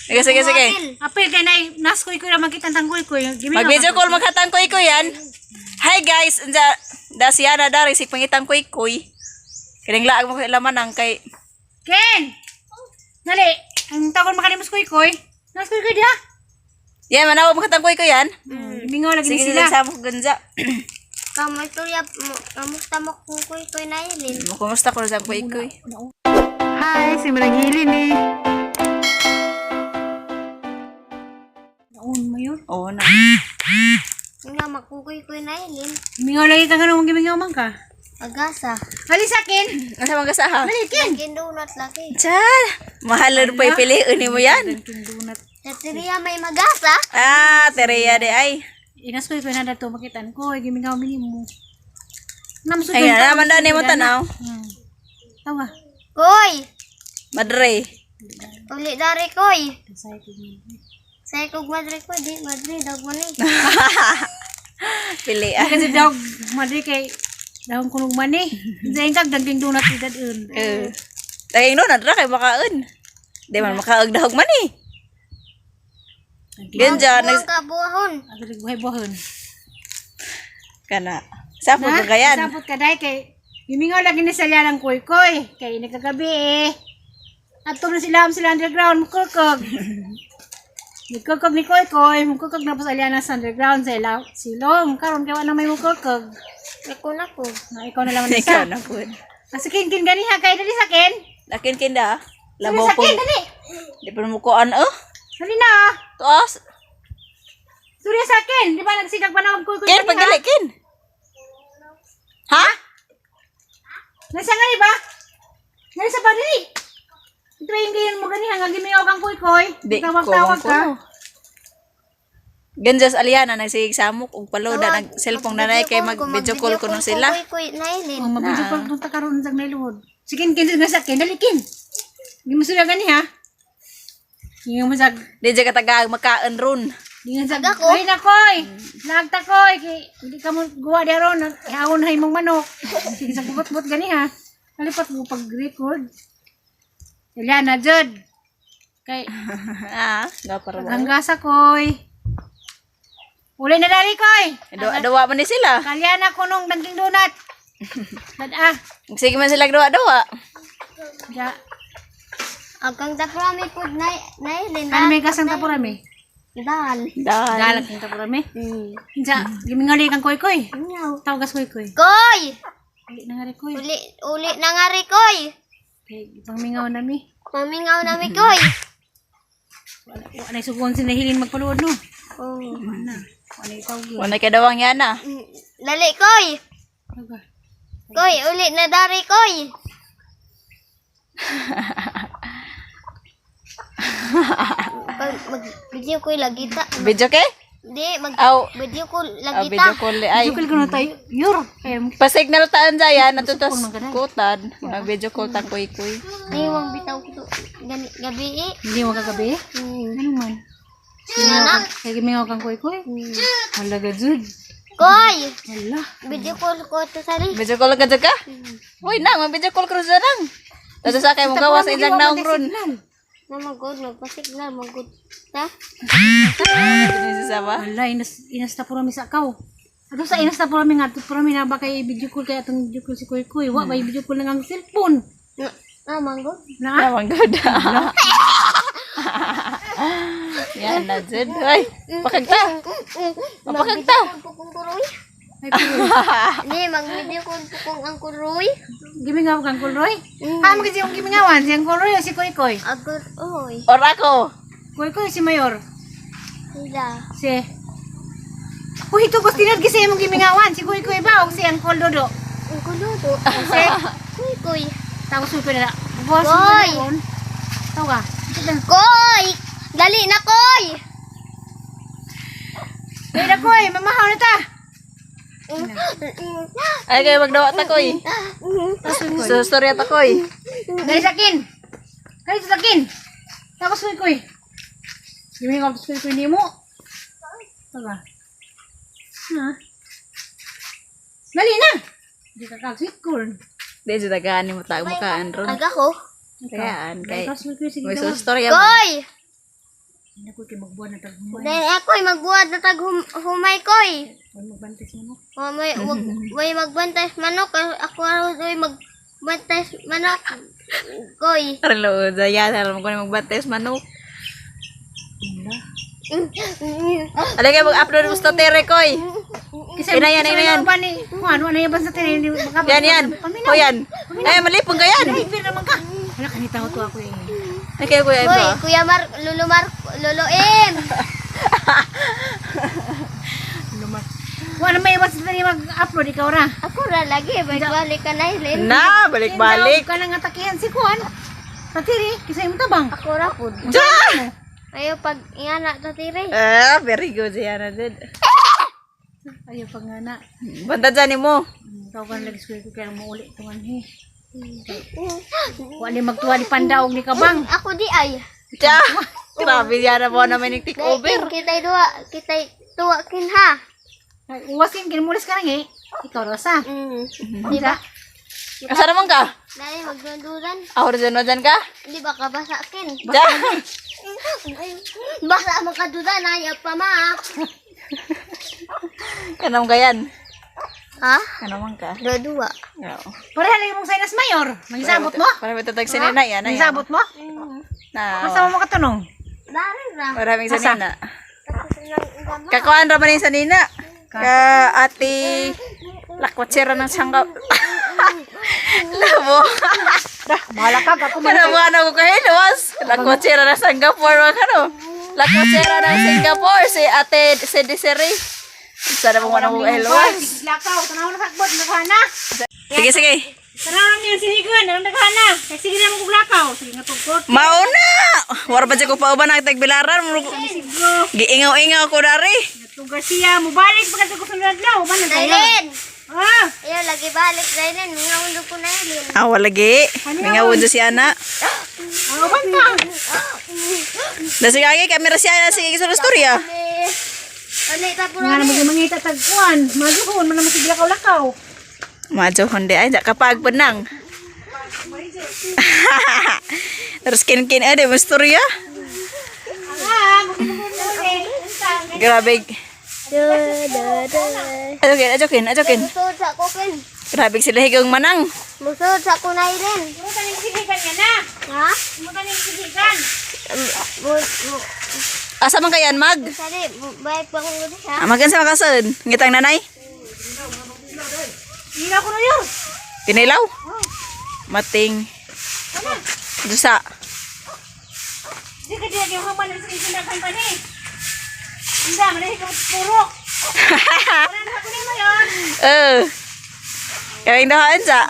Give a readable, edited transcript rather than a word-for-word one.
Sige, sige, sige. Apil kay nay nas kuy kuy ra makita tang kuy kuy. Gimingaw Mag-video kang call maghatang kuy kuy yan. Hi guys, unsa da siya na dari si pangitang kuy kuy. Kining laag mo kay laman ang kay Ken! Dali, ang tawag makalimos kuy kuy. Nas kuy kuy diha. Yan, manawa maghatang kuy kuy yan. Gimingaw lagi ni Sige, sila. sa mo ganza. Kamustorya, kamusta mo kukoy koy na ilin? Kumusta ko sa kuy kuy? Hi, si Marangili ni. Naon mo yun? Oo na. Nga makukoy koy na ilin. Gimingaw lagi ka ganun, gimingaw man ka. Agasa. Dali sa akin. Asa man ka ha? Dali, Ken. Kindunat lagi. Char, mahal na pa ipiliin mo yan. Kindunat. Sa tiriya may magasa. Ah, tereya de ay. Inas kuy kuy na dato makitan ko, gimingaw mini mo. Namsud Ay, naman daw nimo tanaw. Tawa. Koy! Madre. Uli dari koy. Say ko man. Say kog madre koy, di madre dag mo ni. Pilian. Kasi daw madri kay dahon kunog mani. Zain kag daging donut ni dadun. Eh. Daging no nadra kay makaon. Di man makaog dahog man eh. Ganyan Buwang ka buhon. Agad buhay buhon. kana. Sapot ka kayan. Sapot ka dai kay gimingaw lagi ni sa lang kuy koy kay nagkagabi eh. Ato na sila sila underground mukukog. Mukukog ni Koy Koy, mukukog na po sa aliana sa underground sa ila silong. Karon kay wala may mukukog. Ako na ko. Na ikaw na lang ang Ikaw isa. na po. Kasi kin kin gani ha kay dali sa kin. Lakin kinda. Dali Labaw sa po. kin dali. Di pa mo kuan oh. Dali na. Tuas. Surya sa kin, di ba nagsigag panawag Koy Koy? Kin gani, ha? pagdali kin. Ha? Nasa nga di ba? Nasa sa padali. Ito yung ganyan mo gani hanggang gimingaw kang Koy Koy. Di Tawag-tawag ko. ka. Ganjas aliana nagsigig samok og paloda nag cellphone na kay mag video call kuno sila. Kukoy koy na ilin. Oh, mabidyo call kung takaroon sa nailuhod. Sige, kin nga sa kin, dali kin. Di mo sila gani ha. Di mo sa Di jud ka tagaag makaon ron. di nga sa Aga ko. Ay nakoy. Lagta koy kay hindi ka mo guwa di aron ihawon na imong manok. Sige sa bukot-bot gani ha. Kalipat mo pag record. Eliana jud. Kay Ah, ga para ba. hanggasa koy. Uli na dali koy. Duwa duwa man ni sila. Kalyana ko nung daging donut. Dad-ah. Sige man sila duwa duwa. Ja. Agang tapurami pud na na ilin. Ano may gasang tapurami? Dal. Dahil. Dalag ng tapurami. Hmm. Ja, gimingali kang koy koy. Nyaw. Tawagas koy koy. Koy! Uli na nga rin koy. Uli uli na nga rin koy. Kay pangmingaw na mi. Mamingaw na mi koy. Wala wala na sugon si nahilin magpaluod no. Oh. Wala na. Wala itawag yun. Wala kay dawang yana. Dali koy. Tawaga. Koy, uli na dari koy. Pag mag video koy lagi ta. Video kay? Di mag Aw. video ko Ah, lagi video ta. call ay. Video call ko na tayo. Yor. Kay Pasignal taan dyan, natutos kutan. Mag video call tang kuy kuy. Ay, wang bitaw ko to. Gani gabi eh. hindi mo kagabi. Hmm. Ano man? Nga na. Kay gimingaw kang koy koy. Hala ga jud. Koy, Hala. video call ko to sali. Video call ka dyan ka? Uy, nang, mag video call ko dyan nang. Tapos sa kay mo gawa sa ilang naong ron. Na magod magpasignal magod ta. Sama. Hala, inas inas tapurami sa akaw. Ato sa inas tapurami nga tapurami na ba kay video call kay atong video call si koy koy. Wa may video call na ang cellphone. Na, na manggod. Na. Namang good. Yan na dyan. Ay, pakagta. Mapakagta. Pukong kuroy. Ay, pero, Di mag video call pukong ang kuroy. gimingaw kang Kulroy? Ha, magkasi yung gimingawan? Si ang Kulroy o si Koy Koy? Agor oy. Or ako. Koy Koy o si Mayor? Sila. Si... Uy, ito gusto tinad kasi imong gimingawan. Si Koy Koy ba o si Uncle Dodo? Ang kuluto. Si... Kuy kuy. Tapos Koy Koy na. Boss, Koy! Tao ka. Koy! Dali na koy. Koy na Koy, mamahaw na ta. Ay, kayo magdawa ta koy. So, storya ta koy. Dali sa akin. Dali sa akin. Tapos Koy Koy. Gimingaw sa Koy Koy nimo. Tao ka. Ha? Dali na. Di ka kag sweet corn. Di dyan tagaan ni mo tayo mukaan ron. Aga ko. Kayaan, kay. Tapos Koy Koy sige May daw. so storya man. Koy! Hindi ko kay magbuhat na tag-humay. Dahil ako'y magbuhat na tag humay koy. Huwag magbantay sa manok. O may wag may magbantay sa manok. Ako araw ko'y magbantay sa manok. Koy. Hello, Dayan. Alam ko na magbantay sa manok. Wala. Alay kayo mag-upload mo sa tere, koy. Kasi Ina yan, ina yan. Ba ni, kung ano, ano yung sa tere, hindi maka- Yan, yan. Paminaw. O yan. Ay, malipong ka yan. Ay, naman ka. Wala, kanita ko to ako eh. Ay, kayo, Kuya Hoy, Ebro. Kuya Mar, Lolo Mar, Lolo M. Lumat. Wala may iwas sa tere mag-upload, ikaw ra. Ako ra lagi, balik ka na Helen. Na, balik-balik. Ka nang atakihan si Kuan. Tatiri, kisa imong tabang. Ako ra pud. Ja! Ayo pag ingana ta tire. Ah, very good, Yana. Din. Ayaw pag nga na. Banta dyan mo. Ikaw ka lagi ko kaya mo uli tungan he. Wala ni magtuwa ni Panda og ni Kabang. Ako di ay. Ja! Grabe, Yana mo naman yung take over. Kitay duwa, kitay tuwa kin ha. Ay, uwasin kinumulis ka nang eh. Ikaw ra sa. Di ba? Asa naman ka? Dahil magdunduran, Ako dyan, dyan ka? di ba ka basa kin? Ja! Basa man ka dudan ay pa ma. Kanam ka yan? Ha? Kanaman ka? Dua dua. Oo. Pareha lagi mong sinus mayor. Mangisabot mo? Para matatag si Nina, yan. Ayan. Mangisabot mo? Na, Asa mo makatunong? Dari ra. maraming sa Asa? Nina. Tapos nang gama. Kakuan ra man yung sa Nina. Ka ate lakwatsera ng sangga. Labo. Dah, bahala ka ako man. Kana mo na ko kahiluwas. Lakwatsera ng Singapore wa kano. Lakwatsera ng Singapore si ate si Desiree. Sana mo na ko kahiluwas. Lakaw, tanaw na sakbot, naghana. Sige sige. Tanaw na niya sinigan, anong naghana. Kay sige na mo kog lakaw. Sige nga tugkot. Mauna. Wara pa siya ko pauban ang tagbilaran. Siguro. Giingaw-ingaw ko dari. Ngatong Garcia, mubalik pa kadto ko sa adlaw, man na tayo. Dailin. Ah, Ayo lagi balik Dailin, mga ulo ko na Dailin. Ah, wala gi. Mingaw si ana. ang uban ta. Dasigagi kamera siya na sige sa istorya. Ano ita puro Nga na magimangita tag kuan, maguhon man naman sige lakaw-lakaw. Madyo kundi ay kapag penang. Terus kin-kin ada mo istorya. Ah, magimangita. Grabe. Da da da. Ajokin, ajokin, ajokin. Musod sa ko kin. Grabe sila higang manang. Musod sa ko na Dailin. Mo taning sinigan niya na. Ha? Mo taning sinigan. Mo mo Asa man kayan mag? sali balik pa ko dito ha. Amagan sa makasun. Ngitang nanay. Ila ko na yor. Pinilaw. Mating. Dusa. Di ka diya yung man sa sinigan pa ni. Hindi, man ka purok. Wala na ko nimo yon. Eh. Kaya dahaan sa.